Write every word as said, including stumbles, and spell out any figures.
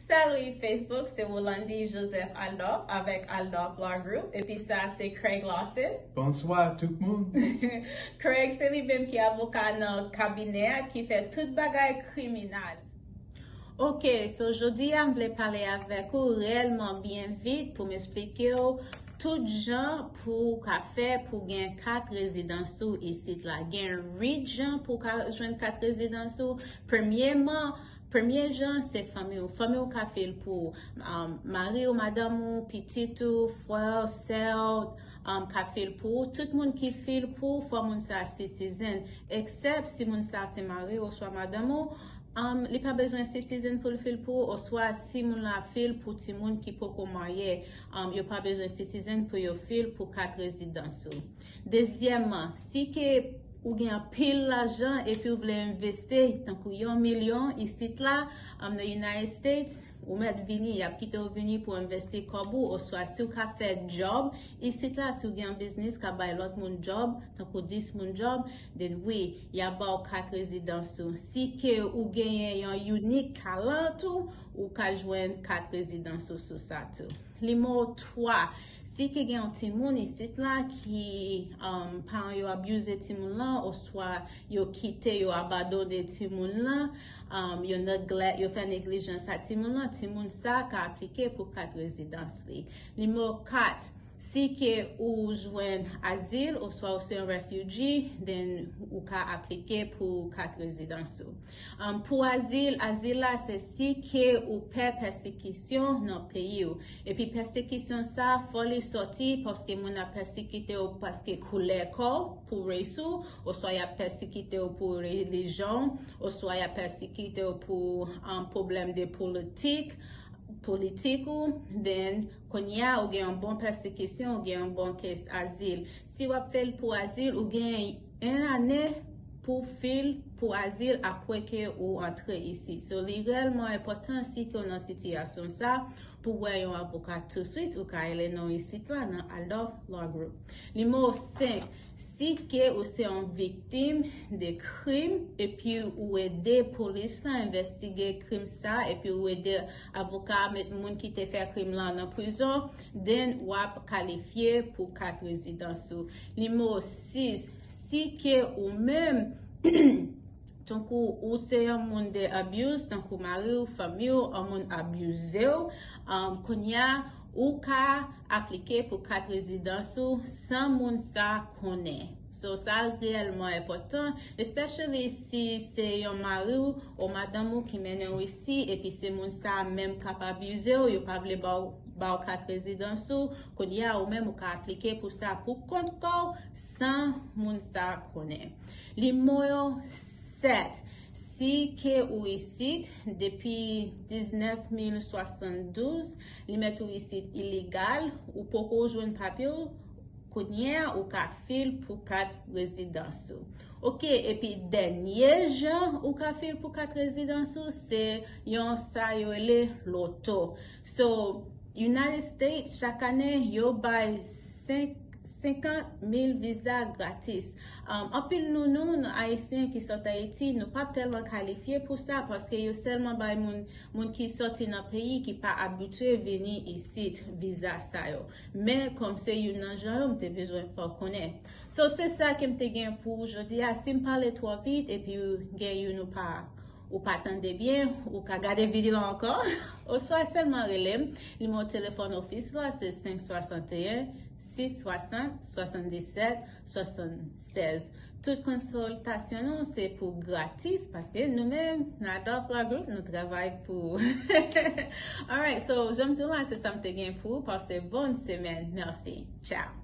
Salut Facebook, se Rolandi Joseph Aldorf avèk Aldorf Law Group, epi sa se Craig Lawson. Bonswa tout moun. Craig se li menm ki avoka nan kabinè a ki fè tout bagay kriminal. Ok, so jodi a m vle pale avèk ou reyèlman byen vit pou m esplike w tout jan pou w ka fè pou gen kat rezidans ou isit la. Gen uit jan pou w ka jwenn kat rezidans ou. Premyèman, premye jan se fanmi w. Fanmi w ka fil pou ou. Um, mari w, madanm ou, pitit ou, frè w, sè w, um, ka fil pou ou. Tout moun ki fil pou ou, fò moun sa citizen. Eksèp si moun sa se mari w oswa madanm ou, um, li pa bezwen citizen pou l fil pou ou, oswa si moun la fil pou timoun ki poko marye, um, yo pa bezwen citizen pou yo fil pou kat rezidans ou. Dezyèmman, si ke ou gen anpil lajan epi ou vle envesti tankou yon milyon isit la, um, nan United States, ou mèt vini, y ap kite w vini pou envesti kòb ou, oswa si w ka fè djòb isit la, si w gen yon biznis ka bay lòt moun djòb, tankou dis moun djòb, then wi, y ap ba w kat rezidans ou. Si ke ou genyen yon unique talent ou, ou ka jwenn kat rezidans ou sou sa tou. Nimewo twa, si ke gen yon timoun isit la ki, um, paran yo abize timoun lan, oswa yo kite, yo abandone timoun lan, um, yo neglect, yo fè neglijans ak timoun lan, timoun sa ka aplike pou kat rezidans li. Nimewo kat, si ke ou jwenn azil, oswa ou se yon refugee, then ou ka aplike pou kat rezidans ou. Um, pou azil, azil la se si ke ou pè pèsekisyon nan peyi w. Epi pèsekisyon sa, fò li sòti paske moun ap pèsekite w paske koulè kò w, pou race ou, oswa y ap pèsekite w pou relijyon, oswa y ap pèsekite w pou, um, pwoblèm de politik, politik ou, then kounye a ou gen yon bon pèsekisyon, ou gen yon bon case azil. Si w ap fè l pou azil, ou gen yon ane pou fil pou azil apre ke ou antre isit. So, li reyèlman enpòtan si ke w nan sitiyasyon sa pou wè yon avoka touswit, ou ka rele non isit la nan Aldorf Law Group. Nimewo senk, si ke ou se yon viktim de krim, epi ou ede polis la envestige krim sa, epi ou ede avoka a met moun ki te fè krim lan nan prizon, then w ap kalifye pou kat rezidans ou. Nimewo sis, si ke ou menm, tankou ou se yon moun de abuse, tankou mari w, fanmi w, yon moun abize w, um, kounye a, ou ka aplike pou kat rezidans ou san moun sa konnen. So, sa reyèlman enpòtan, especially si se yon mari w ou madanm ou ki mennen w isi, epi se moun sa menm k ap abize w, yo pa vle ba w, ba w kat rezidans ou, kounye a ou menm ou ka aplike pou sa pou kont kò w san moun sa konnen. Nimewo sèt, si ke ou isit depi diznèf mil swasanndouz, li mèt ou isit ilegal, ou poko jwenn papye w, kounye a ou ka fil pou kat rezidans ou. Ok, epi dènye jan ou ka fil pou kat rezidans ou, se yon sa yo rele loto. So, United States, chak ane, yo bay senk, senkant mil viza gratis. Um, anpil nou, nou, nou Ayisyen ki sot Ayiti, nou p ap tèlman kalifye pou sa, paske yo sèlman bay moun, moun ki sòti nan peyi ki pa abitye vini isit viza sa yo. Men, kòm se youn nan jan yo, m te bezwen fè w konnen. So, se sa ke m te gen pou ou jodi a. Si m pale twò vit, epi gen youn ou pa, ou pa tande byen, ou ka gade videyo ankò. Oswa sèlman rele m. Nimewo telefòn ofis la, se senk swasanteyen, sis swasant, swasanndisèt, swasannsèz. Tout konsiltasyon nou se pou gratis, paske nou menm, nan Aldorf Law Group, nou travay pou. Alright, so, jan m di w la, se sa m te gen pou ou, pase bòn semèn. Mèsi. Ciao.